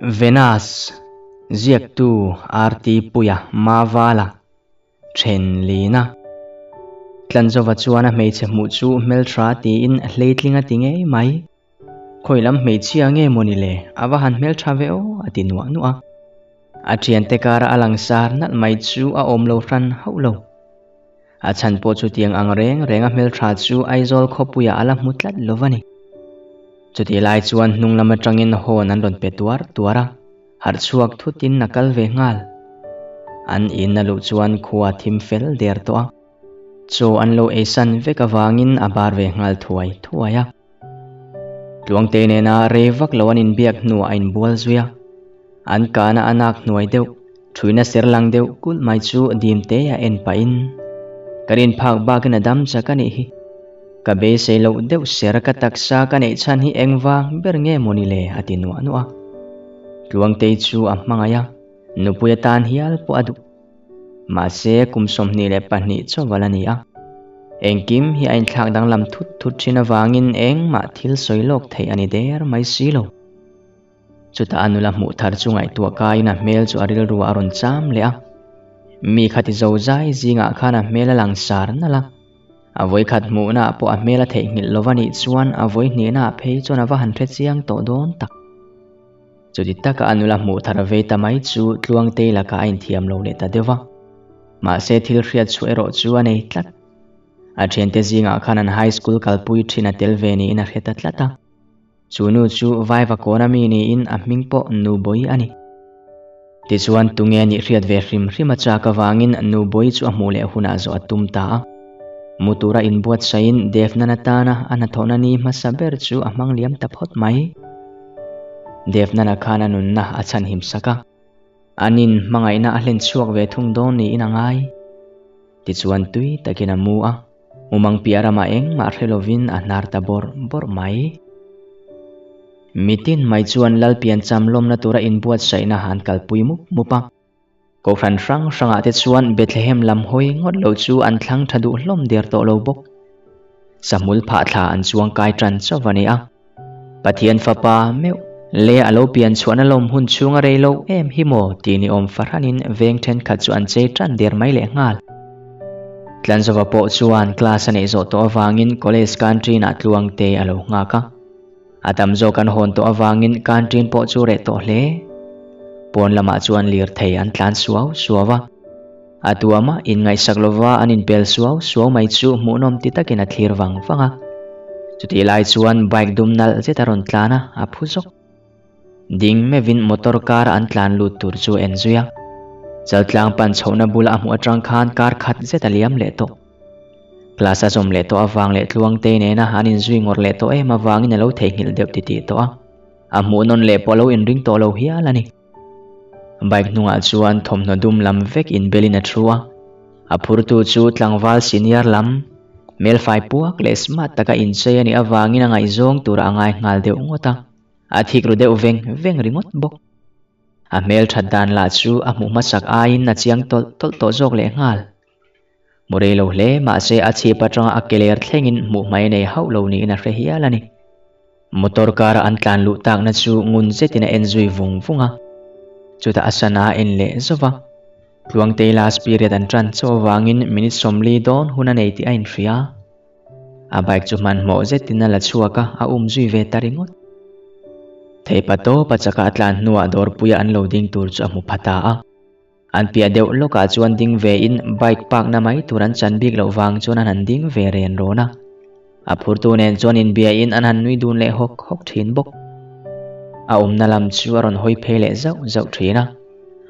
Venus, Ziaktu RT Puia Mavala, Then Lina. Tlanzova chuan a hmeichhe hmuh chu hmeltha tiin hleitling a ti ngei mai. Khawi lam hmeichhia nge mawni le, a va han hmeltha ve aw a ti nuah nuah a. A thiante kara a langsar nalh mai chu a awm lo hran hauh lo. A chhan pawh chutiang ang reng reng a hmeltha chu Aizawl khawpuiah a la hmu tlat lo va ni. Chutih lai chuan hnung lam atangin hawn an rawn pe tuar tuar a, harh chhuak thutin a kal ve nghal. An in a luh chuan khua thim fel der tawh a, chaw an lo eisan vek avangin a bar ve nghal thuai thuai a. Tluangte nena rei vak lo an inbiak hnuah a inbual zui a, an kana a nak hnuai deuh, thuina ser lang deuh kulh mai chu dim te a en pahin, Ka rinphak bakin a dam chak a nih hi. Ka beisei loh deuh ser ka taksa ka neih chhan hi engvang ber nge maw ni le a ti nuah nuah a. Tluangtei chu a hmangaih a, nupui atan hial pawh a duh. Mahse, kum 22 chawval a ni a. Engkim hi a inthlak danglam thut thut thin avangin engmah thil sawi lawk theih a ni der mai si lo. Chutah a nula hmuh thar chu ngaihtuah kaiin a hmel chu a rilru a rawn cham leh a. Mi khati zo zai zingah khan a hmel a lang sar nalh a. A vawikhat hmuhnaah pawh a hmel a theihnghilh lo va nih chuan a vawihnihnaah phei chuan a va han hre chiang tawh dawn tak. Chuti taka a nula hmuh thar vei ta mai chu Tluangtei lakah a inthiam lo leh ta deuh va. Mahse thil hriat chhuah erawh chu a nei tlat. A thiante zingah khan an high school kalpui thin a tel ve niin a hre ta tlat a. Chu nu chu Vaiva kawna mi niin a hming pawh Nubawi a ni. Tichuan tunge nih hriat ve hrim hrim a chak avangin Nubawi chu a hmuh leh hunah zawh a tum ta a. Mu tura inbuatsaihin Devnan atana a hnathawhna ni hmasa ber chu a hmang liam ta phawt mai. Devnana khan a nunna a chhanhim sak a. Anin hmangaihna a hlen chhuak ve thung dawn niin a ngai. Tichuan tui takin a mu a, mumang piah ramah engmah hre lovin a hnar ta bawrh bawrh mai. Mitin mai chuan Lalpiancham lawmna tura inbuatsaihna an kalpui mup mup a. Kohhran hrang hrangah te chuan Bethlehem lam hawi ngawt lo chu an thlang tha duh hlawm der tawh lo bawk. Sahmul phah thla an chuang kai tan chauh a ni a. Pathian fapa meuh le a lo pian chhuahna lawm hun chhunga rei lo em hi maw tih ni awm fahranin veng thenkhat chu an chei tan der mai leh nghal. Tlanzova pawh chuan class a neih zawh tawh avangin college canteen ah tluang te a lo nghak a. A tam zawk an hawn tawh avangin canteen pawh chu reh tawh hle. Pawn lamah chuan lirthei an tlan suau suau a. A tuama inngaihsak lova an inpel suau suau mai chu hmuhnawm ti takin a thlir vang vang a. Chutih lai chuan bike dum nalh zet a rawn tlan a, a phu zawk. Ding meuhin motor car an tlan lut tur chu a en zui a. Chaltlang pan chhohna bula a hmuh atang khan kar khat zet a liam leh tawh. Class a zawm leh tawh avang leh Tluangtei nena an inzui ngawrh leh tawh em avangin a lo theihnghilh deuh titih tawh a. A hmuh nawn leh pawh a lo inring tawh lo hial a ni. Bike hnungah chuan thawmhnaw dum lam vek inbelin a thu a. A phurtu chu tlangval senior lam, hmelfai puak leh smart taka inchei a nih avangin a ngaihzawng turah a ngai nghal deuh ngawt a. A thik ru deuh veng veng ringawt bawk. A hmelthat dan lah chu a hmuh hmasak aiin a chiang tawlh tawlh tawh zawk leh nghal. Mu rei lo hle mahse a chhip atanga a keler thlengin hmuh hmai nei hauh lo niin a hre hial a ni. Motor car a an tlan luh takna chu ngun zetin a en zui vung vung a. Chutah a sana a en leh zauh va. Tluangtei last period an tan chauh avangin minute 40 dawn hun a nei tih a inhria. A bike chu hmanhmawh zetin a la chhuak a, a um zui ve ta ringawt. Theipa tawp a chaka a tlan hnuah dawrpuia an lo ding tur chu a hmu pha ta a. An piah deuh lawkah chuan ding vein bike park na mai tur an chan bik loh vang chuan an han ding ve ren rawn a. A phurtu nen chuan inbiain an han nui dun leh hawk hawk thin bawk. A awmna lam chu a rawn hawi phei leh zauh zauh thin a.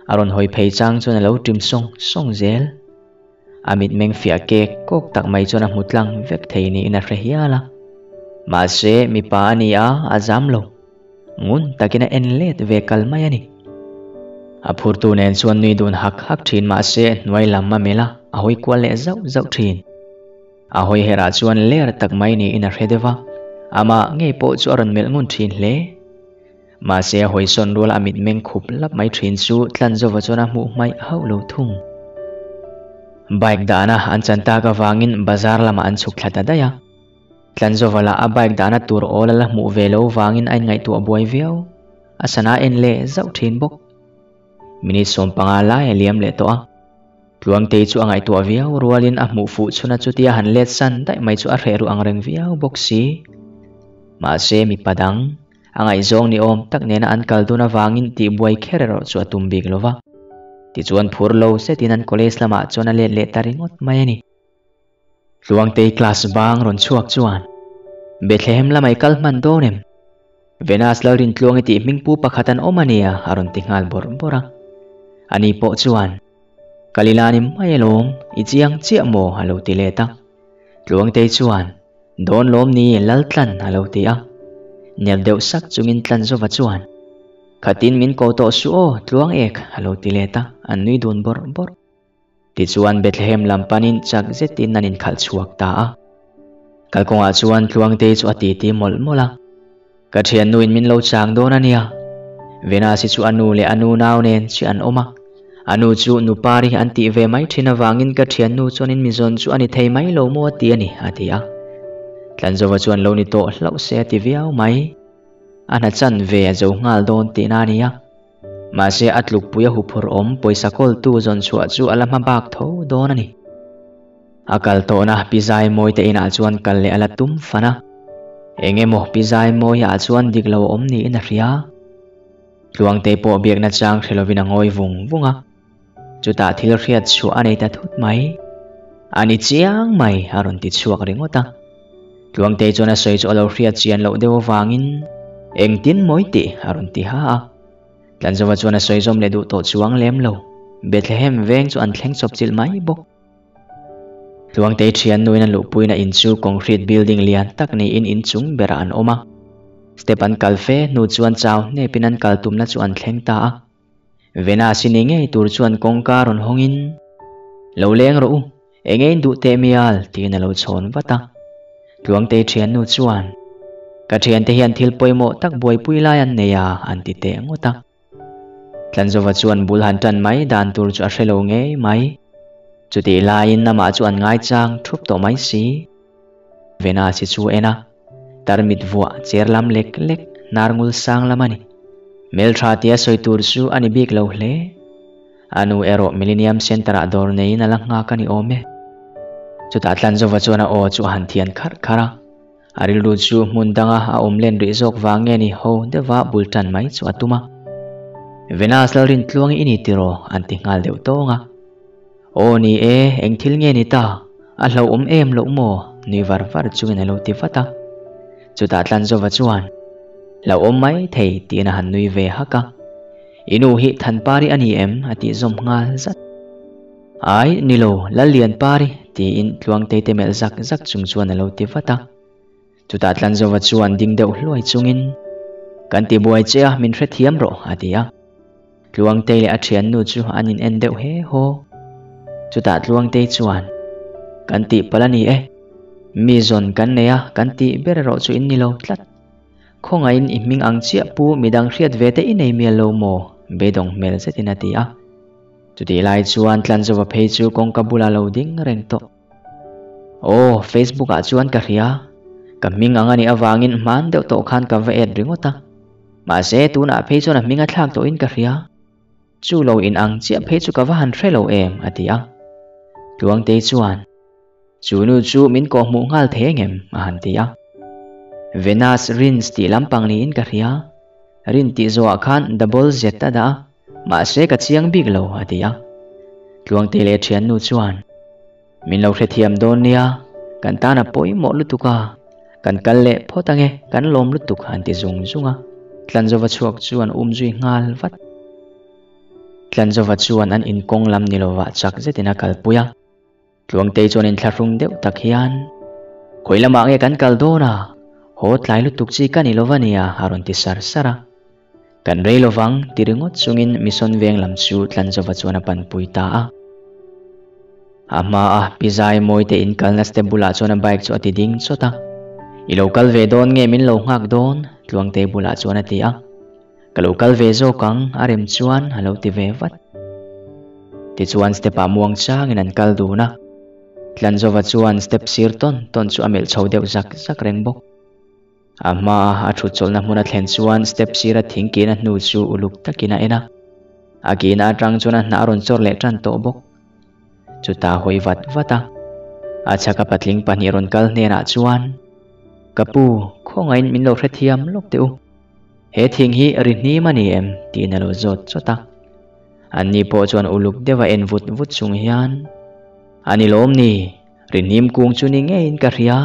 A rawn hawi phei chang chuan a lo ṭim sawng sawng zel. A mitmeng fiah kek kawk tak mai chuan a hmu tlang vek thei niin a hre hial a. Mahse, mipa a ni a, a zam lo. Ngun takin a en let ve kal mai a ni. A phurtu nen chuan nui dun hak hak thin mahse hnuai lam a melh a, a hawi kual leh zauh zauh thin. A hawi herah chuan ler tak mai niin a hre deuh a, amah ngei pawh chu a rawn melh ngun thin hle. Mahse a hawisawn rual a mitmeng khup lap mai thin chu Tlanzova chuan a hmuh hmaih hauh lo thung. Bike dahna an chan tak avangin bazar lamah an chhuk thla ta daih a. Tlanzova lah a bike dahna tur awl a la hmuh ve lo vangin a inngaihtuah buai viau. a sana a en leh zauh thin bawk. Minute 15 lai a liam leh tawh a. Tluangtei chu a ngaihtuah viau rualin a hmuh fuh chhuna chutia han let san daih mai chu a hreh ruh ang reng viau bawk si. Mahse mipa dang, a ngaihzawng ni awm tak nena an kal dun avangin tihbuai kher erawh chu a tum bik lo va. Tichuan phur lo zetin an college lamah chuan a let leh ta ringawt mai a ni. Tluangtei class bang rawn chhuak chuan, Bethlehem lamah i kal hman dawn em? Venus Lalrintluangi tih hmingpu pakhat an awm a nia a rawn ti nghal bawrh bawrh a. Ani pawh chuan, Kalila ni mai alawm, i chiang chiah maw? a lo ti let a. Tluangtei chuan, Dawn lawm ni Laltlan a lo ti a. Nel deuh sak chungin Tlanzova chuan, Khatin min ko tawh suh aw, Tluang ek a lo ti let a, an nui dun bawrh bawrh. Tichuan Bethlehem lam panin chak zetin an inkhalh chhuak ta a. Kalkawngah chuan Tluangtei chu a titi mawlh mawlh a. Ka thiannuin min lo chang dawn a nia. Venus-i chu a nu leh a nu nau nen chiah an awm a. A nu chu Nupari an tih ve mai thin avangin ka thiannu chuanin mi zawn chu a ni thei mai lo maw a ti a ni, a ti a. Tlanzova chuan lo ni tawh hlauh se a ti viau mai. A hna chan ve a zo nghal dawn tihna a nia. Mahse a tlukpui a huphurh awm pawisa kawltu zawn chhuah chu a la hma bak tho dawn a ni. A kal tawhna Pi Zaimawi te inah chuan kal leh a la tum fan a. Eng emaw Pi Zaimawi ah chuan dik lo a awm niin a hria. Tluangtei pawh biakna chang hre lovin a ngawi vung vung a. Chutah thil hriat chhuah a nei ta thut mai. A ni chiang mai a rawn ti chhuak ringawt a. Tluangtei chuan a sawi chu a lo hriat chian loh deuh avangin engtin mawi tih a rawn ti ha a. Tlanzova chuan a sawi zawm leh duh tawh chuang lem lo. Bethlehem veng chu an thleng chawp chilh mai bawk. Tluangtei thian nuin a luhpuina in chu concrete building lian tak niin inchung berah an awm a. Step an kal fe hnu chuan chau hnepin an kal tumna chu an thleng ta a. Venus-i ni ngei tur chuan kawngka rawn hawngin, Lo leng rawh u, eng ein duh teh mial, tiin a lo chhawn vat a. Tluangtei thiannu chuan, Ka thiante hian thil pawimawh tak buaipui lai an nei a, an ti teh ngawt a. Tlanzova chuan bul han tan mai dan tur chu a hre lo ngei mai. Chutih laiin amah chu an ngaichang thup tawh mai si. Venus-i chu en a, tarmit vuah cher lam lek lek hnar ngul sang lam a ni. Hmeltha tia sawi tur chu a ni bik lo hle. A nu erawh Millennium Centre-ah dawr neiin a la nghak a ni awm e. Chutah Tlanzova chuan a aw chu a han thian kharh kharh a. A rilru chu hmun danga a awm len rih zawk vang nge ni ho deuha bul tan mai chu a tum a. Venus Lalrintluangi i ni tiraw? an ti nghal deuh tawng a. Aw ni e, eng thil nge ni ta? A hlauhawm em loh maw? Nui var var chungin a lo ti vat a. Chutah Tlanzova chuan, Hlauhawm mai thei tiin a han nui ve hak a. I nu hi Thanpari a ni em? a tih zawm nghal zat. Ai, ni lo, Lallianpari, tiin Tluangtei te melh zak zak chung chuan a lo ti vat a. Chutah Tlanzova chuan ding deuh hluai chungin, Kan ti buai che a, min hrethiam rawh, a ti a. Tluangtei leh a thiannu chu an in en deuh he haw. Chutah Tluangtei chuan, Kan tih palh a ni e. Mi zawn kan nei a, kan tih ber erawh chu in ni lo tlat. Khawngaihin i hming ang chiah pu midang hriat ve te i nei mial lo maw? Beidawng hmel zetin a ti a. Chutih lai chuan Tlanzova phei chu kawngka bulah lo ding reng tawh. Aw, Facebook ah chuan ka hria. Ka hming ang a nih avangin hman deuh tawh khan ka va et ringawt a. Mahse, tunah phei chuan a hming a thlak tawhin ka hria. Chu lo in ang chiah phei chu ka va han hre lo em, a ti a. Tluangtei chuan, Chu nu chu min kawhhmuh nghal thei engem? a han ti a. Venus Rins tih lampang niin ka hria. Rin tih zawhah khan double Z a dah a, mahse ka chiang bik lo, a ti a. Tluangtei leh thiannu chuan, Min lo hrethiam dawn nia, kan tan a pawimawh lutuk a, kan kal leh phawt ange, kan lawm lutuk, an ti zung zung a. Tlanzova chhuak chu an um zui nghal vat. Tlanzova chuan an inkawng lam ni lovah chak zetin a kalpui a. Tluangtei chuan inthlahrung deuh tak hian, Khawi lamah nge kan kal dawn a? Haw tlai lutuk chi ka ni lo va nia, a rawn ti sar sar a. Kan rei lo vang, ti ringawt chungin Mission veng lam chu Tlanzova chuan a panpui ta a. A hmaa Pi Zaimawite inkalna step bulah chuan a bike chu a ti ding chawt a. I lo kal ve dawn nge min lo nghak dawn? Tluangtei bulah chuan a ti a. Ka lo kal ve zawk ang, a rem chuan a lo ti ve vat. Tichuan step ah muang changin an kal dun a. Tlanzova chuan step sir tawn tawn chu a melh chho deuh zak zak reng bawk. A hmaa a thut chawlhna hmun a thlen chuan step sira thing kihna hnu chu uluk takin a en a. A kihna atang chuan a hnah a rawn chawr leh tan tawh bawk. Chutah a hawi vat vat a. A chhaka patling pahnih rawn kal hnenah chuan, Ka pu, khawngaihin min lo hrethiam lawk teh u. He thing hi ri hnim a ni em? tiin a lo zawt chawt a. Anni pawh chuan uluk deuh a en vut vut chung hian, A ni lawm ni, ri hnim kung chu ni ngeiin ka hria,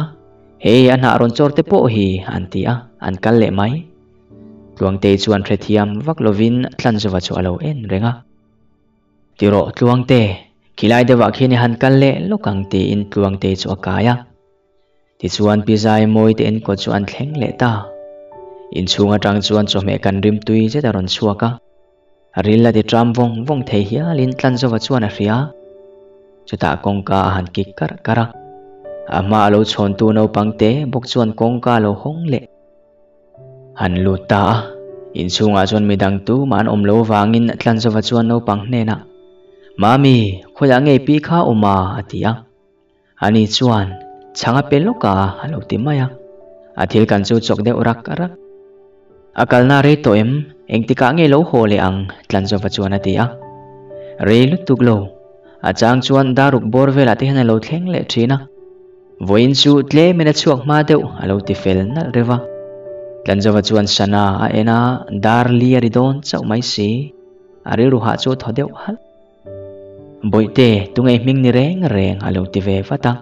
hei a hnah rawn chawr te pawh hi, an ti a, an kal leh mai. Tluangtei chuan hrethiam vak lovin Tlanzova chu a lo en reng a. Ti rawh Tluangte, khilai deuhah khian i han kal leh lawk ang tiin Tluangtei chu a kai a. Tichuan Pi Zaimawi te enkawl chu an thleng leh ta. Inchhung atang chuan chawhmeh kan rim tui zet a rawn chhuak a. Ril a ti tram vawng vawng thei hialin Tlanzova chuan a hria. Chutah kawngka a han kik karh karh a. A hma a lo chhawntu naupang te bawk chuan kawngka a lo hawng leh. An lut ta a, inchhungah chuan midang tumah an awm lo vangin Tlanzova chuan naupang hnenah, Mami, khawiah ngei pi kha awm a? a ti a. Ani chuan, Chhang a pe lawk a, a lo ti mai a. A thil kan chu chawk deuh rak rak. A kalna rei tawh em? Engtikah ngei lo haw leh ang? Tlanzova chuan a ti a. Rei lutuk lo. A chang chuan daruk bawr velah te hian a lo thleng leh thin a. Vawiin chu tlemin a chhuak hma deuh a lo ti fel nalh reuh a. Tlanzova chuan sana a en a, dar li a ri dawn chauh mai si. A rilru hah chu a thaw deuh halh. Bawihte, tunge hming ni reng reng a lo ti ve vat a.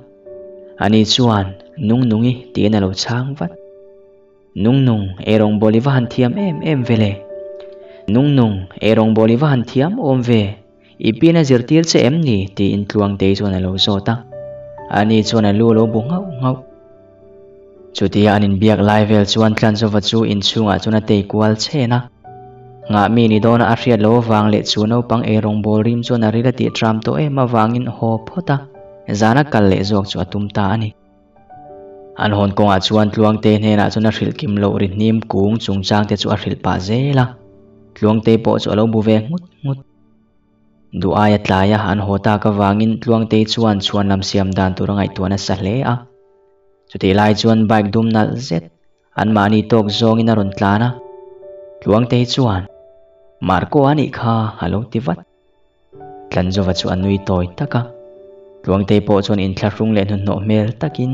Ani chuan Nungnungi tiin a lo chhang vat. Nungnung, eirawngbawl i va han thiam em em ve le. Nungnung, eirawngbawl i va han thiam awm ve. I pin a zirtir che em ni? tiin Tluangtei chuan a lo zawt a. Ani chuan a lu a lo bu nghauh nghauh. Chutia an inbiak lai vel chuan Tlanzova chu inchhungah chuan a tei kual chhen a. Nghah mi ni dawna a hriat loh avang leh chu naupang eirawngbawl rim chuan a ril a tih tram tawh em avangin haw phawt a, zana kal leh zawk chu a tum ta a ni. An hawn kawngah chuan Tluangte hnenah chuan a hrilh kim loh ri hnim kung chungchangte chu a hrilh pah zel a, Tluangte pawh chu a lo bu ve nghut nghut. Duh aia tlaia an haw tak avangin Tluangte chuan chhuan lam siam dan tur a ngaihtuah nasa hle a. Chutih lai chuan bike dum nalh zet anmahni tawk zawngin a rawn tlan a, Tluangte chuan, Marco a nih kha a lo ti vat. Tlanzova chu a nui tawi tak a, Tluangtei pawh chuan inthlahrung leh hnuhnawh hmel takin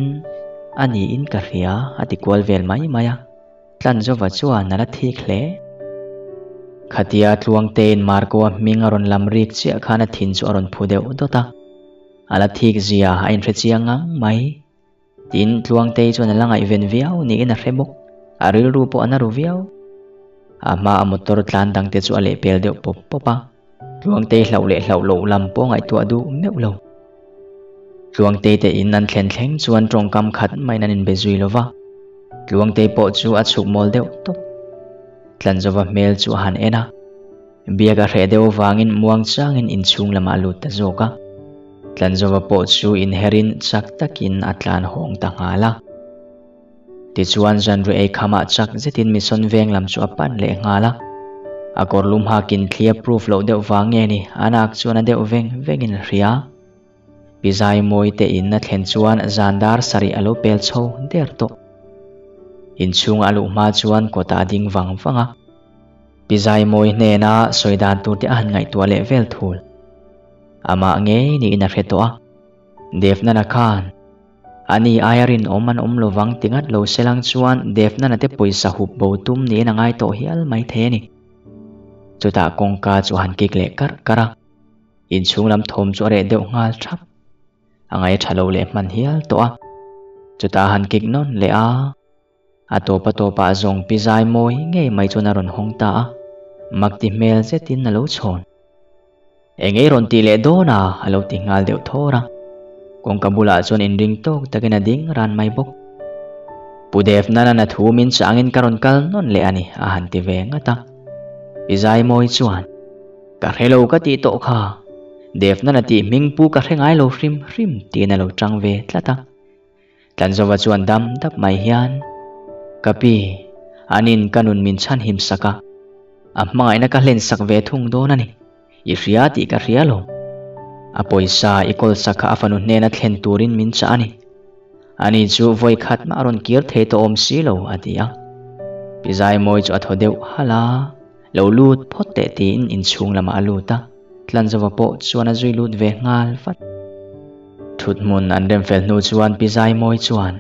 a niin ka hria a ti kual vel mai mai a, Tlanzova chuan a la thik hle. Khatia Tluangteiin Marco-a hming a rawn lam rik chiah khan a thin chu a rawn phu deuh dawt a, a la thik zia a inhre chiang ngang mai. Tin, Tluangtei chuan a la ngaihven viau niin a hre bawk. A rilru pawh a na ru viau. A hma a motor tlan dangte chu a lehpel deuh pawp pawp a. Tluangtei hlauh leh hlauh loh lam pawh ngaihtuah duh meuh lo. Tluangtei te in an thlen thleng chuan tawngkam khat maiin an inbe zui lo va. Tluangtei pawh chu a chhuk mawl deuh tawp. Tlanzova hmel chu a han en a. Biak a hreh deuh avangin muang changin inchhung lamah a lut ta zawk a. Tlanzova pawh chu inherin chak takin a tlan hawng ta nghal a. Tichuan zanri ei khamah chak zetin Mission veng lam chu a pan leh nghal a. A kawr lum hakin thli a proof loh deuh vang nge ni, a nak chuan a deuh veng vengin a hria. Pi Zaimawi te in a thlen chuan zan dar sarih a lo pel chho der tawh. Inchhunga a luh hma chuan kawtah a ding vang vang a. Pi Zaimawi hnena sawi dan tur te a han ngaihtuah leh vel thul. Amah ngei niin a hre tawh a. Devnana khan, Ani aia rinawm an awm lovang ti ngat lo selang chuan Devnana te pawisa hup bo tum niin a ngai tawh hial mai thei a ni. Chutah kawngka chu a han kik leh karh karh a. Inchhung lam thawm chu a reh deuh nghal thap. A ngaih tha lo leh hman hial tawh a. Chutah a han kik nawn leh a. A tawp a tawpah zawng pi zai mawi ngei mai chuan a rawn hawng ta a, mak ti hmel zetin a lo chhawn. Eng ei rawn tih leh dawn a? a lo ti nghal deuh thawr a. Kawngka bulah chuan inring tawk takin a ding ran mai bawk. Pu Devnana a thu min changin ka rawn kal nawn leh a ni, a han ti ve ngat a. Pi zai mawi chuan, Ka hre lo ka tih tawh kha, Devnana tih hming pu ka hre ngai lo hrim hrim tiin a lo chang ve tlat a. Tlanzova chuan dam dap mai hian, Ka pi, anin ka nun min chhan him sak a, a hmangaihna ka hlen sak ve thung dawn a ni. I hria tih ka hria lo. A pawisa i kawl sak kha a fanu hnena thlen turin min chah a ni. Ani chu vawi khat mah a rawn kir thei tawh awm si lo, a ti a. Pi Zaimawi chu a thaw deuh halh a, Lo lut phawt teh tiin inchhung lamah a lut a, Tlanzova pawh chuan a zui lut ve nghal vat. Thuthmun an rem fel hnu chuan Pi Zaimawi chuan,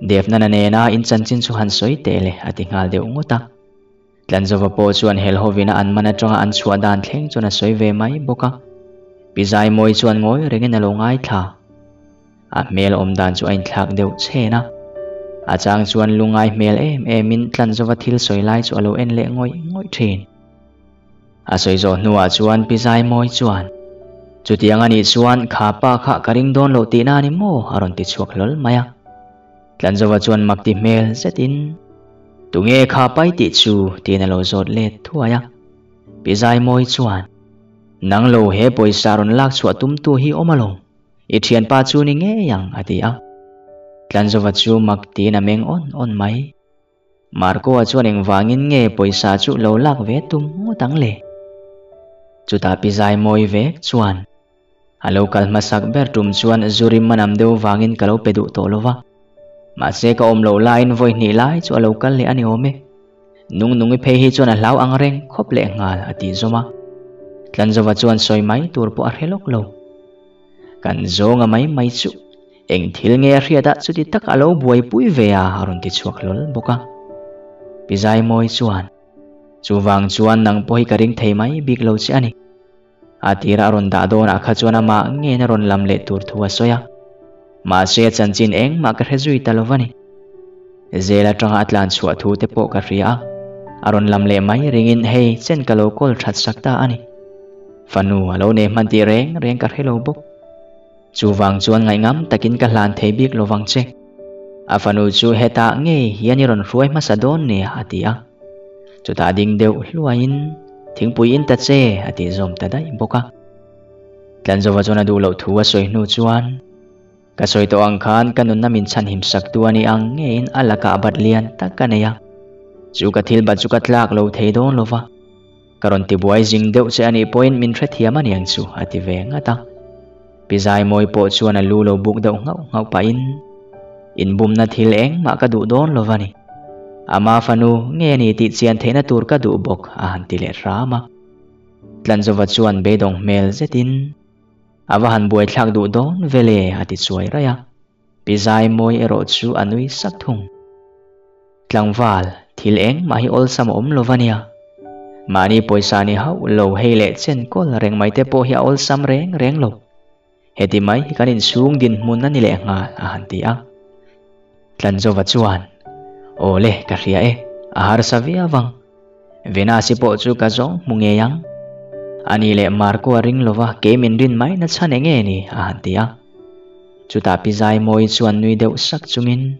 Devnana nena in chanchin chu han sawi teh le, a ti nghal deuh ngawt a. Tlanzova pawh chuan helhovina an man atanga an chhuah dan thleng chuan a sawi ve mai bawk a. Pi Zaimawi chuan ngawi rengin a lo ngaithla. A hmel awm dan chu a inthlak deuh chhen a. A chang chuan lungngai hmel em emin Tlanzova thil sawi lai chu a lo en leh ngawih ngawih thin. A sawi zawh hnuah chuan Pi Zaimawi chuan, Chutiang a nih chuan kha pa kha ka ring dawn loh tihna a ni maw? a rawn ti chhuak hlawl mai a. Tlanzova chuan mak ti hmel zetin, Tunge kha pai tih chu? tiin a lo zawt let thuai a. Pi Zaimawi chuan, Nang lo he pawisa rawn lak chhuah tumtu hi awm alawm, i thianpa chu ni ngei ang, a ti a. Tlanzova chu mak tiin a meng awn awn mai. Marco-a chuan engvangin nge pawisa chu lo lak ve tum ngawt ang le? Chutah Pi Zaimawi vek chuan, A lo kal hmasak ber tum chuan zu rim a nam deuh vangin ka lo pe duh tawh lo va. Mahse ka awm loh laiin vawi hnih lai chu a lo kal leh a ni awm e. Nung nungi phei hi chuan a hlau ang reng khawp leh nghal a ti zawm a. Tlanzova chuan sawi mai tur pawh a hre lawk lo. Kan zawnga mai mai chu Eng thil nge a hriat a chuti tak a lo buaipui ve a a rawn ti chhuak hlawl bawk a. Pi Zaimawi chuan, Chuvang chuan nang pawh hi ka ring thei mai bik lo che a ni. A tira a rawn dah dawnah kha chuan amah ngein a rawn lam leh tur thu a sawi a. Mahse a chanchin engmah ka hre zui ta lo va ni. Zel atanga a tlan chhuah thu te pawh ka hria a, a rawn lam leh mai ringin hei chen ka lo kawl that sak ta a ni. Fanu a lo nei hman tih reng reng ka hre lo bawk. Chuvang chuan ngaihngam takin ka hlan thei bik lo vang che. A fanu chu hetah ngei hian i rawn hruai hmasa dawn nia a ti a. Chutah ding deuh hluaiin thingpui in ta che a tih zawm ta daih bawk a. Tlanzova chuan a duh loh thu a sawi hnu chuan, Ka sawi tawh ang khan ka nunna min chhanhim sak tu a ni ang ngeiin a lakah bat lian tak ka nei a. Chu ka thil bat chu ka tlak lo thei dawn lo va. Ka rawn ti buai zing deuh che a nih pawhin min hrethiam a niang chu a ti ve ngat a. Pi Zaimawi pawh chuan a lu lo buk deuh nghauh nghauh pahin, Inbumna thil engmah ka duh dawn lo va ni. Ama fanu nge ni tih chian theihna tur ka duh bawk a han ti leh hram a. Tlanzova chuan beidawng hmel zetin, A va han buaithlak duh dawn ve le a ti chuai raih a. Pi Zaimawi erawh chu a nui sak thung. Tlangval, thil engmah hi awlsam a awm lo va nia. Mahni pawisa ni hauh lo hei leh chen kawl reng mai te pawh hi a awlsam reng reng lo. Heti mai hi kan inchhung dinhmun a ni leh nghal a han ti a. Tlanzova chuan, Aw le, ka hria e, a harsa viau ang. Venus-i pawh chu ka zawng hmu ngei ang. Ani leh Marco a ring lova kei min rin mai na chhan eng nge ni? a han ti a. Chutah Pi Zaimawi chuan nui deuh sak chungin,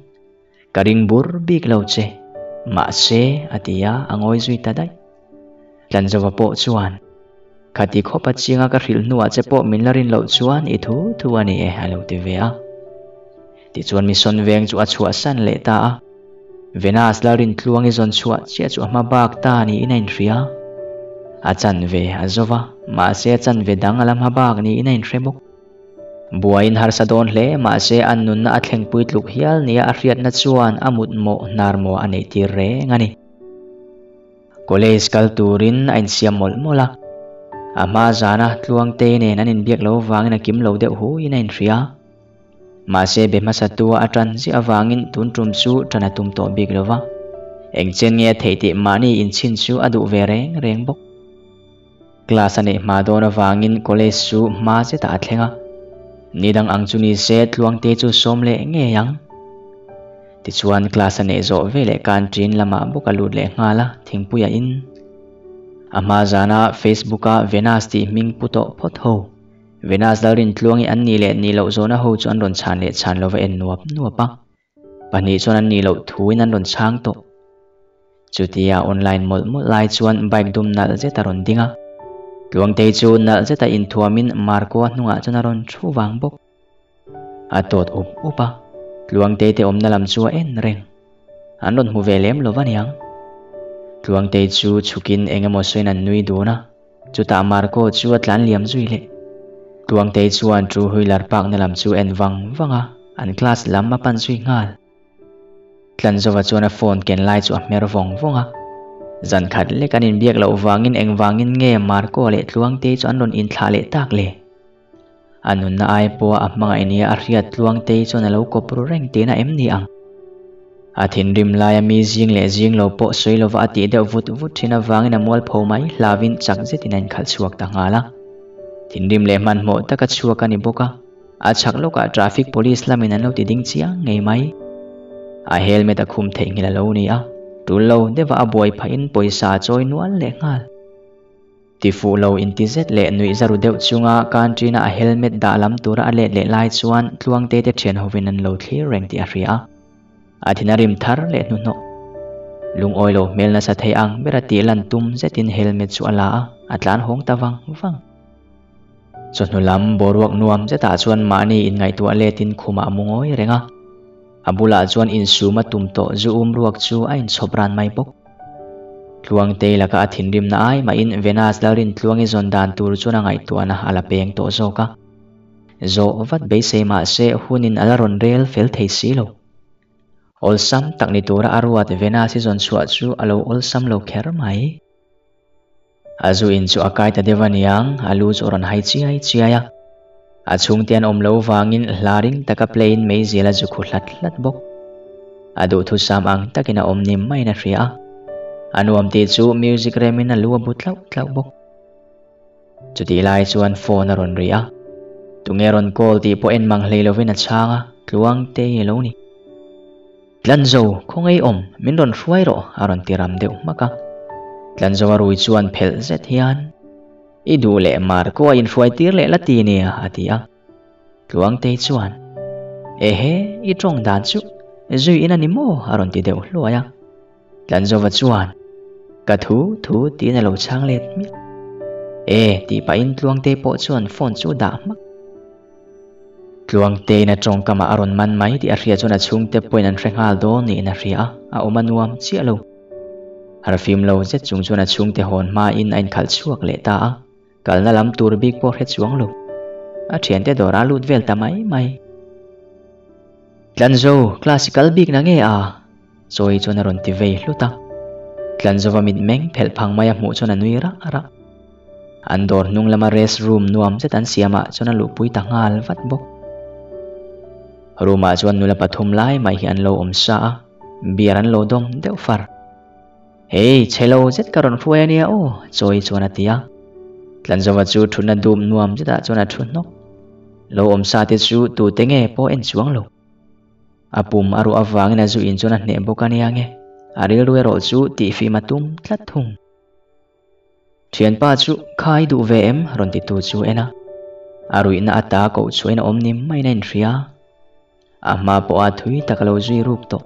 Ka ring bur bik lo che, mahse, a ti a, a ngawi zui ta daih. Tlanzova pawh chuan, Khati khawpa chinga ka hrilh hnuah che pawh min la rin loh chuan i thu thu a ni e, a lo ti ve a. Tichuan Mission veng chu a chhuahsan leh ta a. Venus Lalrintluangi zawn chhuah chiah chu a hma bak ta niin a inhria. A chanve a zo va, mahse a chanve dang a la hma bak niin a inhre bawk. Buaiin harsa dawn hle mahse a nunna a thlengpui tluk hial nia a hriatna chuan a mutmawh hnarmawh a neih tir reng a ni. College kal turin a insiam mawlh mawlh a, a hma zana Tluangte nen an inbiak lo vangin a kim lo deuh huiin a inhria. Mahse be hmasa tua a tan ziah avangin tun tum chu tan a tum tawh bik lo va, engchen nge a theih tih mahni inchhin chu a duh ve reng reng bawk. Class a neih hma dawn avangin college chu hma zetah a thleng a, ni dang ang chu ni se Tluangte chu sawm leh ngei ang. Tichuan class a neih zawh veleh canteen lamah bawk a lut leh nghal a, thingpui a in. A hma zana Facebook-a Venus tih hming pu tawh phawt ho. Venus Lalrintluangi an nih leh nih loh zawhna ho chu an rawn chhan leh chhan lova en nuap nuap a, pahnih chuan an nih loh thuin an rawn chhang tawh. Chutia online mawlh mawlh lai chuan bike dum nalh zet a rawn ding a, Tluangtei chu nalh zeta inthuamin Marco-a hnungah chuan a rawn thu vang bawk. A tawt up up a, Tluangtei te awmna lam chu a en reng. An rawn hmu ve lem lo va niang. Tluangtei chu chhukin eng emaw sawiin an nui dun a, Chutah Marco chu a tlan liam zui leh. Tluangtei chuan Two Wheeler park na lam chu en vang vang a. An class lam a pan zui nghal. Tlanzova chuan a phone ken lai chu a hmer vawng vawng a. Zan khat lek an inbiak loh vangin engvangin nge Marco leh Tluangtei chu an rawn inthlah leh tak le? A nunna ai pawha a hmangaih nia a hriat Tluangtei chuan a lo kawp ru reng tihna em ni ang? A thinrim laia mi zing leh zing lo pawh sawi lova a tih deuh vut vut thin avangin a mualpho mai hlauin chak zetin a inkhalh chhuak ta nghal a. Thinrim leh hmanhmawh taka chhuak a ni bawk a. A chhak lawkah traffic police lamin an lo ti ding chiang ngei mai. A helmet a khum theihnghilh a lo ni a, tul lo deuhah a buai phahin pawisa a chawi nual leh nghal. Ti fuh lo inti zet leh nuih za ru deuh chunga canteen-a a helmet dah lam tura a let leh lai chuan Tluangte te thian hovin an lo thlir reng tih a hria a. A thin a rim thar leh hnuhnawh. Lungawi lo hmel nasa thei ang bera tih lan tum zetin helmet chu a la a, a tlan hawng ta vang vang. Chawhnu lam boruak nuam zetah chuan mahni inngaihtuah letin khumah a mu ngawi reng a. A bulah chuan insum a tum tawh zu um ruak chu a inchhawp ran mai bawk. Tluangtei laka a thinrimna ai mahin Venus Lalrintluangi zawn dan tur chuan a ngaihtuahna a la peng tawh zawk a. Zawh vat beisei mah se hunin a la rawn rel fel thei si lo. Awlsam tak ni tura a ruat Venus-i zawn chhuah chu a lo awlsam lo kher mai. A zu in chu a kai ta deuh aniang, a lu chu a rawn hai chiai chiai a. A chhungte an awm lo vangin hla ring taka play in meizial a zu khu hlat hlat bawk. A duhthusam ang takin a awm ni maiin a hria a. A nuam tih chu music remin a lu a bu tlauh tlauh bawk. Chutih lai chuan phone a rawn ri a. Tunge rawn call tih pawh en mang hlei lovin a chhang a, Tluangte i lo ni. Tlanzo, khawngaih awm, min rawn hruai rawh, a rawn ti ram deuh hmak a. Tlanzo a rui chuan phelh zet hian, I duh leh Marco a inhruai tir leh la ti nia, a ti a. Tluangtei chuan, Ehe, i tawng dan chu zui in a ni maw? a rawn ti deuh hluai a. Tlanzova chuan, Ka thu thu tiin a lo chhang let hmiah. E, tih pahin Tluangtei pawh chuan phone chu dah hmak. Tluangtein a tawngkamah a rawn man mai tih a hria chuan a chhungte pawhin an hre nghal dawn niin a hria a, a awm a nuam chiah lo. Harfim lo zet chung chuan a chhungte hawn hmain a inkhalh chhuak leh ta a, kalna lam tur bik pawh hre chuang lo. A thiante dawrah a lut vel ta mai mai. Tlanzo, class i kal bik na nge a? Chawi chuan a rawn ti vei hlut a. Tlanzova mitmeng phelh phang mai a hmuh chuan a nui rah rah. An dawr hnung lama rest room nuam zet an siamah chuan a luhpui ta nghal vat bawk. Room ah chuan nula pathum lai mai hi an lo awm sa a, beer an lo dawm deuh far. Hei, chhe lo zet ka rawn hruai a nia aw, Chawi chuan a ti a. Tlanzova chu thutna dum nuam zetah chuan a thu hnawk. Lo awm sa te chu tute nge pawh en chuang lo. A pum a ruah avangin a zu in chuan a hneh bawk a nia nge, a rilru erawh chu tihfim a tum tlat thung. Thianpa chu kha i duh ve em? rawn titu chu en a. A ruihna ata koh chhuahin a awm ni maiin a inhria. A hma pawha thui tak a lo zui rup tawh.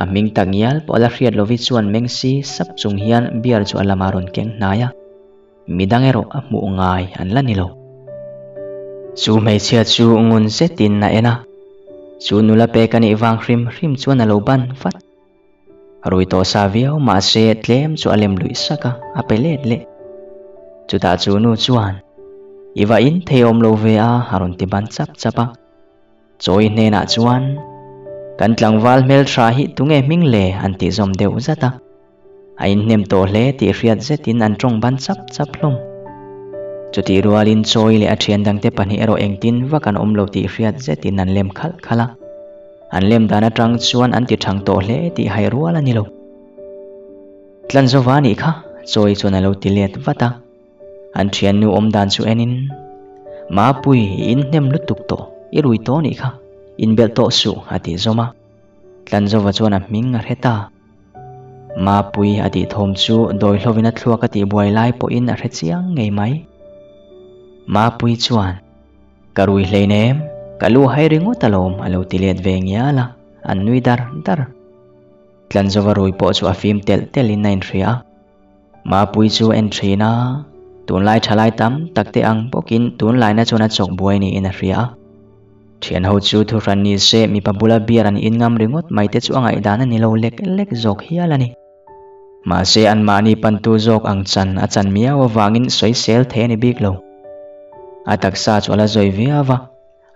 A hming tak ngial pawh a la hriat lovi chuan meng si sap chung hian beer chu a lamah a rawn keng hnai a. Midang erawh a hmuh ngai an la ni lo. Chu hmeichhia chu ngun zetin a en a, chu nula pek a nih vang hrim hrim chuan a lo ban vat. Rui tawh sa viau mahse tlem chu a lem luih sak a, a pe let leh. Chutah chu nu chuan, I va in thei awm lo ve a, a rawn ti ban chap chap a. Chawi hnenah chuan, Kan tlangval hmeltha hi tunge hming le? an tih zawm deuh zat a. A inhnem tawh hle tih hriat zetin an tawng ban chap chap hlawm. Chutih rualin Chawi leh a thian dangte pahnih erawh engtin vak an awm lo tih hriat zetin an lem khalh khalh a. An lem dan atang chuan an ti thang tawh hle tih hai rual a ni lo. Tlanzova nih kha Chawi chuan a lo ti let vat a. An thiannu awm dan chu enin, Mapui, i inhnem lutuk tawh, i rui tawh nih kha, inbelh tawh suh, a tih zawm a. Tlanzova chuan a hming a hre ta. Mapui a tih thawm chu dawi hlovin a thluak a tih buai lai pawhin a hre chiang ngei mai. Mapui chuan, Ka rui hleinem, ka lu hai ringawt alawm a lo ti let ve ngial a, an nui dar dar. Tlanzova rui pawh chu a fim telh telhin a inhria a. Mapui chu a en thin a, tunlai thalai tam tak te ang bawkin tunlaina chuan a chawk buai niin a hria a. Thianho chu thuhran ni se mipa bula beer an in ngam ringawt mai te chu a ngaihdan a ni lo lek lek zawk hial a ni. Mahse anmahni pantu zawk ang chan a chan miau avangin sawisel thei a ni bik lo. A taksa chu a la zawi viau a.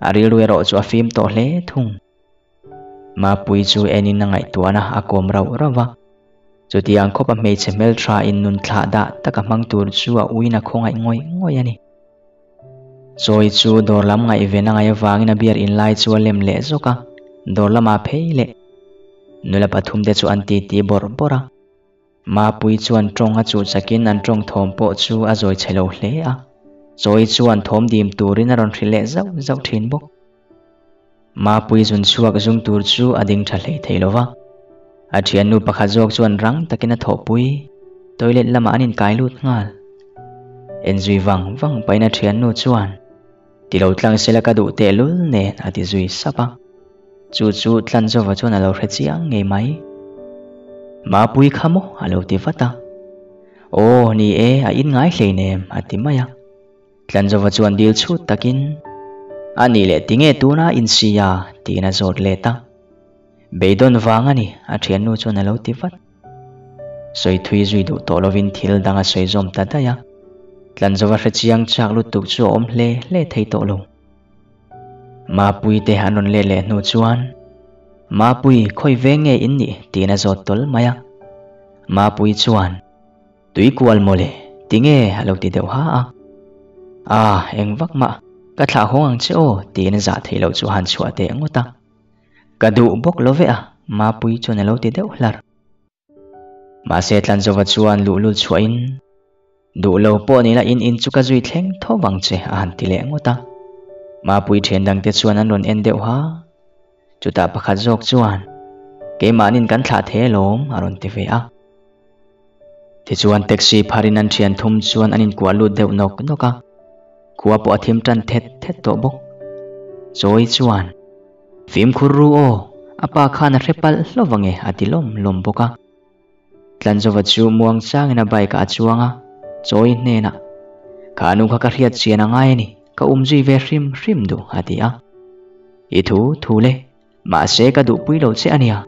A rilru erawh chu a fim tawh hle thung. Mapuii chu enin a ngaihtuahna a kawm rauh rauh va. Chutiang khawpa hmeichhe hmeltha in nun thlah dah taka hmang tur chu a uina khawngaih ngawih ngawih a ni. Chawi chu dawr lam ngaihven a ngaih avangin a beer in lai chu a lem leh zawk a, dawr lamah phei leh. Nula pathum te chu an titi bawrh bawrh a. Mapuii chuan tawng a chuh chakin an tawng thawm pawh chu a zawi chhe lo hle a, Chawi chuan thawm dim turin a rawn hrilh leh zauh zauh thin bawk. Mapuii zun chhuak zung tur chu a ding tha hlei thei lo va, a thiannu pakhat zawk chuan rang takin a thawhpui, toilet lamah an inkai lut nghal. Enzui vang vang pahin a thiannu chuan, Ti lo tlang sela ka duh tehlul nen a ti zui sap a. Chu chu Tlanzova chuan a lo hre chiang ngei mai. Mapui kha maw a lo ti vat a. Aw ni e, a in ngai hleinem a ti mai a. Tlanzova chuan dil chhut takin, A nih leh tinge tuna in si a? tiin a zawt let a. Beidawn vang a ni, a thiannu chuan a lo ti vat. Sawi thui zui duh tawh lovin thil dang a sawi zawm ta daih a. Tlanzova hre chiang chak lutuk chu a awm hle hle thei tawh lo. Mapui te an rawn let leh hnu chuan, Mapui, khawi veng nge in nih? tiin a zawt tawl mai a. Mapui chuan, Tui kual mawle, tinge? a lo ti deuh ha a. A, eng vak mah, ka thlah hawng ang che aw, tiin a zah theih loh chu a han chhuah teh ngawt a. Ka duh bawk lo ve a, Mapui chuan a lo ti deuh hlar. Mahse Tlanzova chuan luhlul chhuahin, Duh lo pawh ni la in in chu ka zui thleng tho vang che a han ti leh ngawt a. Mapui thian dangte chuan an rawn en deuh ha. Chutah pakhat zawk chuan, Keimahnin kan thlah thei alawm a rawn ti ve a. Tichuan taxi pharin an thian thum chuan an inkuah lut deuh nawk nawk a. Khua pawh a thim tan thet thet tawh bawk. Chawi chuan, Fimkhur ru aw, a pa khan a hre palh hlauh ange a ti lawm lawm bawk a. Tlanzova chu muang changin a bike ah a chuang a, Chawi hnenah, Kha nu kha ka hriat chian a ngai a ni, ka um zui ve hrim hrim duh a ti a. I thu thu le, mahse ka duhpui lo che a nia.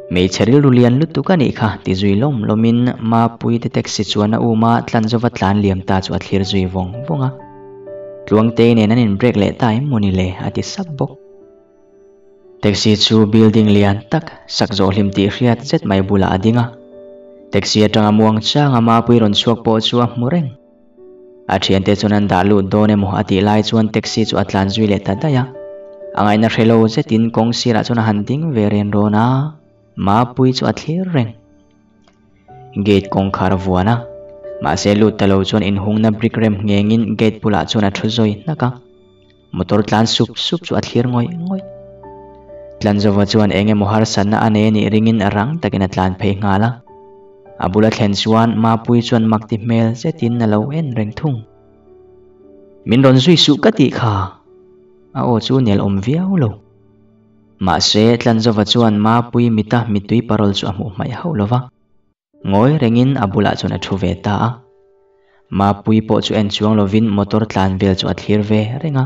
Hmeichhe rilru lian lutuk a nih kha ti zui lawm lawmin Mapuite taxi chuan a um a, Tlanzova tlan liam ta chu a thlir zui vawng vawng a. Tluangtei nen an in break leh ta em mawni le a ti sap bawk. Taxi chu building lian tak, sak zawh hlim tih hriat zet mai bulah a ding a. Taxi atanga muang changa Mapui rawn chhuak pawh chu a hmu reng. A thiante chuan an dah lut dawn emaw a tih lai chuan taxi chu a tlan zui leh ta daih a. A ngaihna hre lo zetin kawng sirah chuan a han ding ve ren rawn a, Mapui chu a thlir reng. Gate kawngkhar a vuan a, mahse lut ta lo chuan inhungna brick rem nghengin gate bulah chuan a thu zawi hnak a. Motor tlan sup sup chu a thlir ngawih ngawih. Tlanzova chuan eng emaw harsatna a nei anih ringin rang takin a tlan phei nghal a. A bula thlen chuan Mapuii chuan mak ti hmel zetin a lo en reng thung. Min rawn zui suh ka tih kha! A aw chu nel awm viau lo. Mahse, Tlanzova chuan Mapuii mita mittui parawl chu a hmuh hmaih hauh lo va. Ngawi rengin a bulah chuan a thu ve ta a. Mapuii pawh chu en chuang lovin motor tlan vel chu a thlir ve reng a.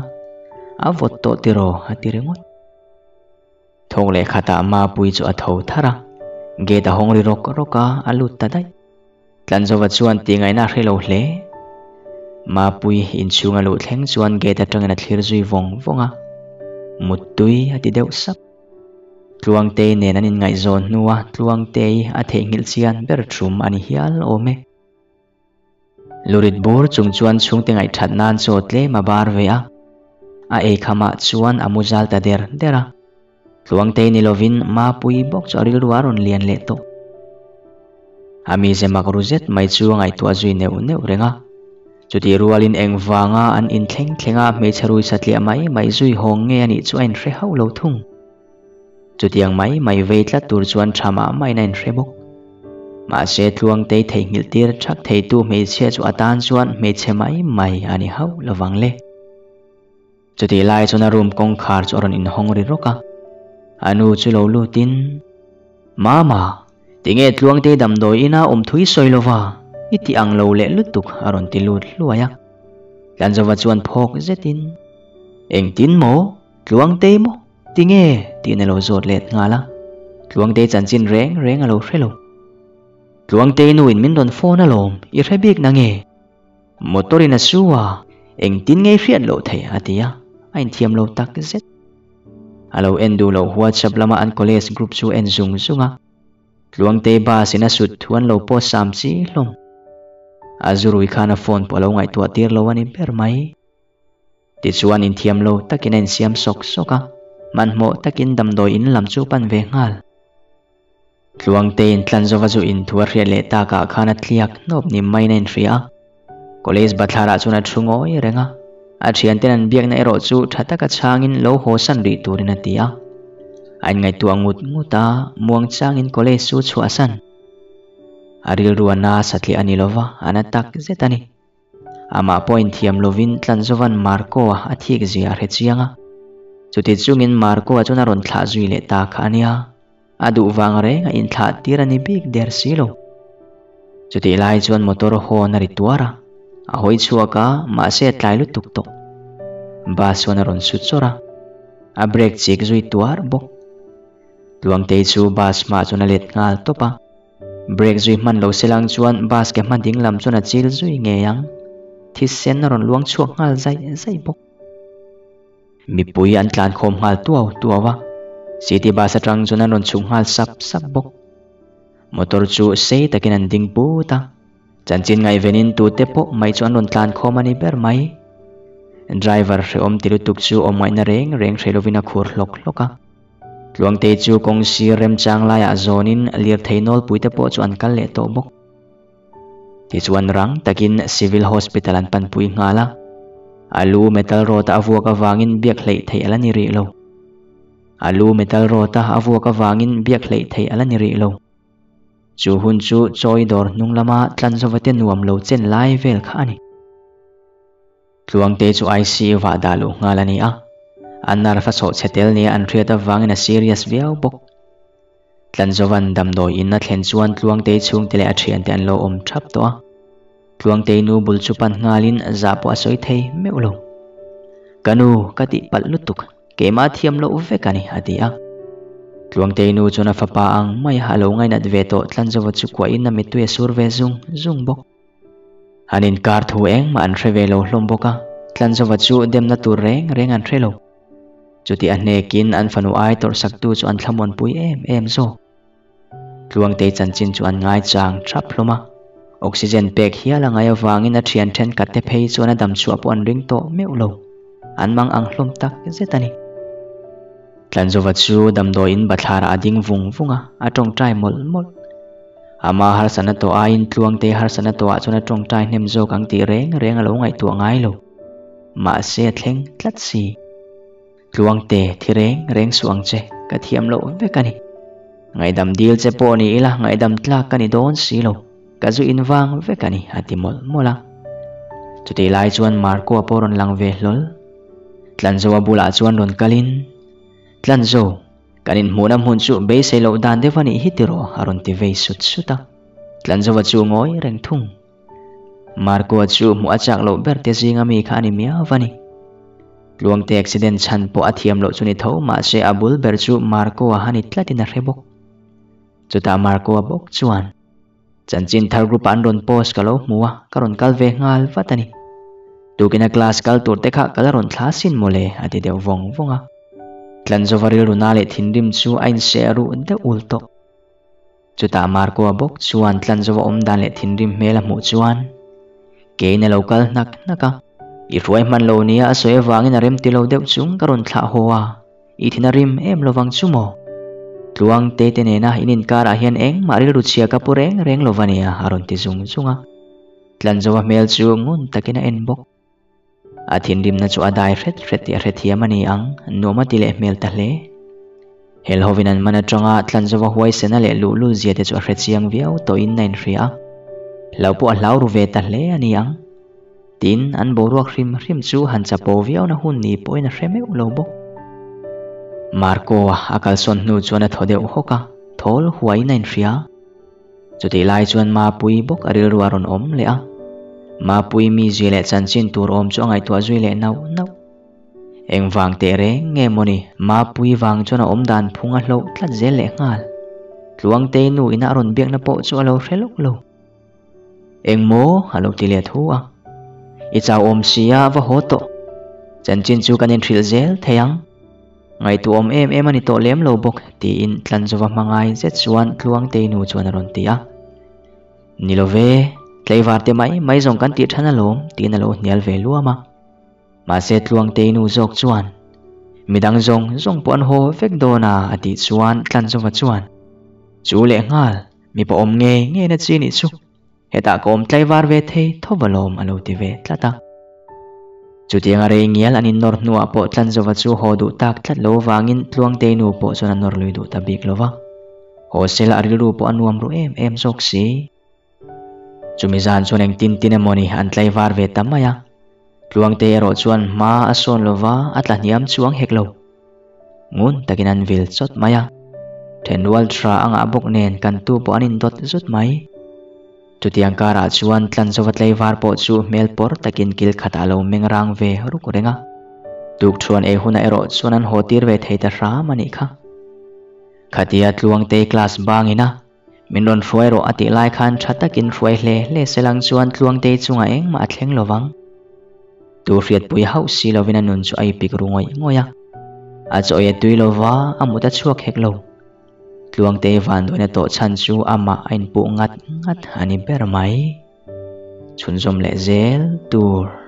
A vawt tawh tiraw a ti ringawt. Thawk leh khatah Mapuii chu a tho tharh a. Gate a hawng ri rawk rawk a, a lut ta daih. Tlanzova chuan tihngaihna a hre lo hle. Mapuii inchhung a luh thleng chuan gate atangin a thlir zui vawng vawng a. Muttui a ti deuh sap. Tluangtei nen an inngaihzawn hnua Tluangtei a theihnghilh chian ber thum a ni hial awm e. Lurit bur chung chuan chhungte ngaihthat nan chaw tlem a bar ve a, a ei khamah chuan a mu zal ta der der a. Tluangtei ni lovin Mapuii bawk chu a rilru a rawn lian leh tawh. A mize mak ru zet mai chu a ngaihtuah zui neuh neuh reng a. Chutih rualin engvanga an inthleng thlenga hmeichhe rui satliah mai mai zui hawng nge a nih chu a inhre hauh lo thung. Chutiang mai mai vei tlat tur chuan tha mah mahin a inhre bawk. Mahse Tluangtei theihnghilh tir thak theitu hmeichhia chu a tan chuan hmeichhe mai mai a ni hauh lovang le. Chutih lai chuan a room kawngkhar chu a rawn inhawng ri rawk a, a nu chu lo lutin, Mama, tinge Tluangtei damdawi ina awm thui sawi lova, i ti ang lo leh lutuk a rawn ti lut hluai a. Tlanzova chuan phawk zetin, Engtin maw? Tluangtei maw? Tinge? tiin a lo zawt let nghal a, Tluangtei chanchin reng reng a lo hre lo. Tluangtei nuin min rawn phone alawm, i hre bik na nge? Motor in a su a, engtin nge i hriat loh theih a ti a, a inthiam lo tak zet. A lo en duh loh WhatsApp lama an college group chu a en zung zung a. Tluangtei bus in a sut thu an lo post sam chi hlawm. A zurui khan a phone pawh a lo ngaihtuah tir lo a ni ber mai. Tichuan inthiam lo takin a insiam sawk sawk a, hmanhmawh takin damdawi in lam chu pan ve nghal. Tluangteiin Tlanzova chu inthu a hriat leh takah khan a tliak hnawp ni maiin a inhria a. College bathlarah chuan a thu ngawi reng a, a thianten an biakna erawh chu tha taka chhangin lo haw san rih turin a ti a. A inngaihtuah ngut ngut a, muangchangin college chu chhuahsan. A rilru a na satliah a ni lova, a na tak zet a ni. Amah pawh inthiam lovin Tlanzovan Marco-a a thik zia a hre chiang a. Chuti chungin Marco-a chuan a rawn thlah zui leh ta kha a nia. A duh vang reng a inthlah tir a ni bik der si lo. Chutih lai chuan motor horn a ri tuar a, a hawi chhuak a, mahse a tlai lutuk tawh. Bus chuan a rawn su chawrh a, a brake chik zui tuar bawk. Tluangtei chu bus hmaah chuan a let nghal tawp a. Brake zui hman lo se lang chuan bus ke hma ding lam chuan a chil zui ngei ang. Thisen a rawn luang chhuak nghal zaih zaih bawk. Mipui an tlan khawm nghal tuau tuau a, city bus atang chuan an rawn chhuk nghal sap sap bawk. Motor chu sei takin an ding put a, chanchin ngaihvenin tute pawh mai chu an rawn tlan khawm a ni ber mai. Driver hrehawm ti lutuk chu awm ngaihna reng reng hre lovin a khur hlawk hlawk a. Tluangtei chu kawng sir remchang laiah zawnin lirthei nawlpui te pawh chu an kal leh tawh bawk. Tichuan rang takin Civil Hospital an panpui nghal a, a lu metal rod-a a vuak avangin biak hleih theih a la ni rih lo. A lu metal rod-a a vuak avangin biak hleih theih a la ni rih lo. Chu hun chu chawi dawr hnung lama Tlanzovate nuam lo chen lai vel kha a ni. Tluangte chu ICU ah dah luh nghal a ni a, an nerve a chawh chhe tel nia an hriat avangin a serious viau bawk. Tlanzovan damdawi in a thlen chuan Tluangtei chhungte leh a thiante an lo awm thap tawh a. Tluangtei nu bul chu pan nghalin zah pawh a sawi thei meuh lo. Ka nu, ka tih palh lutuk, keimah thiam loh vek a ni, a ti a. Tluangtei nu chuan a fapa ang mai a lo ngainat ve tawh Tlanzova chu kuahin a mittui a sur ve zung zung bawk. An inkar thu engmah an hre ve lo hlawm bawk a, Tlanzova chu demna tur reng reng an hre lo. Chuti a hnekin an fanu ai tawrhsaktu chu an thlamuanpui em em zawk. Tluangtei chanchin chu an ngaichang thap hlawm a, oxygen pek hial a ngaih avangin a thian thenkhat te phei chuan a damchhuah pawh an ring tawh meuh lo. An mang ang hlawm tak zet a ni. Tlanzova chu damdawiin bathlarah a ding vung vung a, a tawngtai mawlh mawlh. Ama harsatna tawh aiin Tluangtei harsatna tawhah chuan a tawngtai hnem zawk ang tih reng reng a lo ngaihtuah ngai lo. Mahse a thleng tlat si. Tluangte, thi reng reng suh ang che, ka thiam loh vek a ni. Ngaihdam dil che pawh ni ila ngaihdam tlak ka ni dawn si lo, ka zu in vang vek a ni, a ti mawlh mawlh a. Chutih lai chuan Marco-a pawh rawn lang ve hlawl. Tlanzoa bulah chuan rawn kalin, Tlanzo, kan inhmuhna hmun chu beisei loh dan deuh a nih hi tiraw? a rawn ti vei sut sut a. Tlanzova chu ngawi reng thung. Marco-a chu hmuh a chak loh ber te zinga mi kha a ni miau a ni. Tluangte accident chhan pawh a thiam loh chu ni tho mahse a bul ber chu Marco-a a ni tlatin a hre bawk. Chutah Marco-a bawk chuan, Chanchin thar group-ah an rawn post ka lo hmu a, ka rawn kal ve nghal vat a ni. Tukina class kal tur te kha ka la rawn thla sin mawle, a ti deuh vawng vawng a. Tlanzova rilru na leh thinrim chu a inseh ruh deuh ul tawh. Chutah Marco-a bawk chuan Tlanzova awm dan leh thinrim hmel a hmuh chuan keiin a lo kal hnak hnak a. I hruai hman lo nia a sawi avangin a rem ti lo deuh chung ka rawn thlah haw a, i thin a rim em lovang chu maw? Tluang te te nena in inkarah hian engmah rilru chhia ka pu reng reng lo va nia a rawn ti zung zung a. Tlanzova hmel chu ngun takin a en bawk. A thinrimna chu a dai hret hret tih a hrethiam a ni ang, nuam a ti leh hmel ta hle. Helhovin an man atanga Tlanzova huaisena leh luhlul zia te chu a hrechiang viau tawhin a inhria a, hlau pawh a hlau ru ve ta hle a ni ang. Tin, an boruak hrim hrim chu han chapo viauna hun ni pawhin a hre meuh lo bawk. Marco-a a kalsawn hnu chuan a thaw deuh hawk a, thawl huaiin a inhria. Chutih lai chuan Mapui bawk a rilru a rawn awm leh a. Mapui mi zui leh chanchin tur awm chu a ngaihtuah zui leh nauh nauh. Engvang teh reng nge mawni Mapui vang chuan a awm dan phung a hloh tlat zel leh nghal. Tluangtei nu ina a rawn biakna pawh chu a lo hre lawk lo. Engmaw a lo ti leh thu a. I chau awm si a va haw tawh. Chanchin chu kan inhrilh zel thei ang. Ngaihtuahawm em em a ni tawh lem lo bawk, tiin Tlanzova hmangai zet chuan Tluangtei nu chuan a rawn ti a. Ni lo ve, tlaivar te mai mai zawng kan tih than alawm, tiin a lo hnial ve luam a. Mahse Tluangtei nu zawk chuan, Midang zawng zawng pawh an haw vek dawn a, a tih chuan Tlanzova chuan, Chu lehnghal, mipa awm ngei ngei na chi nih chu. Hetah ka awm tlaivar ve thei tho va lawm a lo ti ve tlat a. Chutiang a rei ngial an innawr hnuah pawh Tlanzova chu haw duh tak tlat lo vangin Tluangtei nu pawh chuan a nawr lui duh ta bik lo va. Haw sela a rilru pawh a nuam ru em em zawk si. Chumi zan chuan engtin tin emawni an tlaivar ve ta mai a. Tluangtei erawh chuan hma a sawn lo va, a tla hniam chuang hek lo. Ngun takin an vil chawt mai a, thenrual tha a ngah bawk nen kan tu pawh an indawt zut mai. Chutiang karah chuan Tlanzova tlaivar pawh chu hmel pawr takin kil khatah a lo meng rang ve ruk reng a. Tukthuan ei hunah erawh chuan an haw tir ve thei ta hram a nih kha. Khatia Tluangtei class bangin a Min rawn hruai rawh a tih lai khan tha takin hruai hle hle selang chuan Tluangtei chungah engmah a thleng lovang. Tu hriatpui hauh si lovin a nun chu a ipik ru ngawih ngawih a. A chaw ei a tui lova, a mut a chhuak hek lo. Tluangtei vanduaina tawh chhan chu amah a inpuh ngat ngat a ni ber mai. Chhunzawm leh zel tur.